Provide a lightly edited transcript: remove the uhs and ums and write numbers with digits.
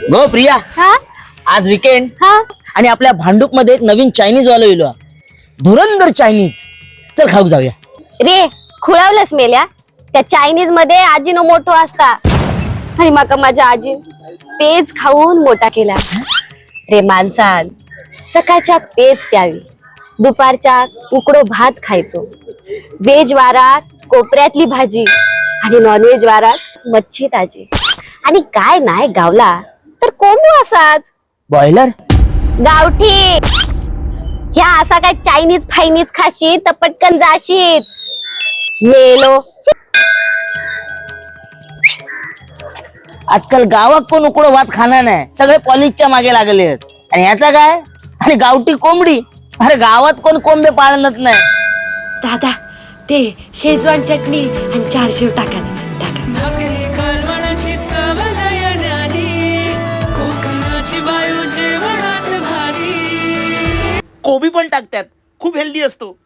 गो प्रिया, हा. आज विकेंड हा. आणि आपल्या भांडूप मध्ये एक नवीन चायनीज वालो इलो, धुरंधर चायनीज. चल, खाऊ जाऊया. रे, खुळावलंच मेल्या. त्या चायनीज मध्ये आजीनो मोठो असता आणि माका माझ्या आजी पेज खाऊन मोठा केला. रे माणसान, सकाळच्या पेज प्यावी, दुपारच्या उकडो भात खायचो, व्हेज वारात कोपऱ्यातली भाजी आणि नॉनव्हेज वारात मच्छी ताजी आणि काय नाही गावला तर कोंबू असाच. बॉयलर. गावठी. ह्या असा काय चायनीज फायनीज खाशी तर पटकन जाशीत मेलो. आजकाल गावात कोण उकडो भात खाणार नाही, सगळे कॉलेजच्या मागे लागले आहेत. आणि ह्याचा काय आणि गावठी कोंबडी? अरे, गावात कोण कोंबे पाळणत नाही. दादा, ते शेजवान चटणी आणि चार शेव टाका ना, टाका. भाकरी कालवणाची चव लय न्यारी, कोकणाची बायू जेवणात भारी. कोबी पण टाकतात, खूप हेल्दी असतो.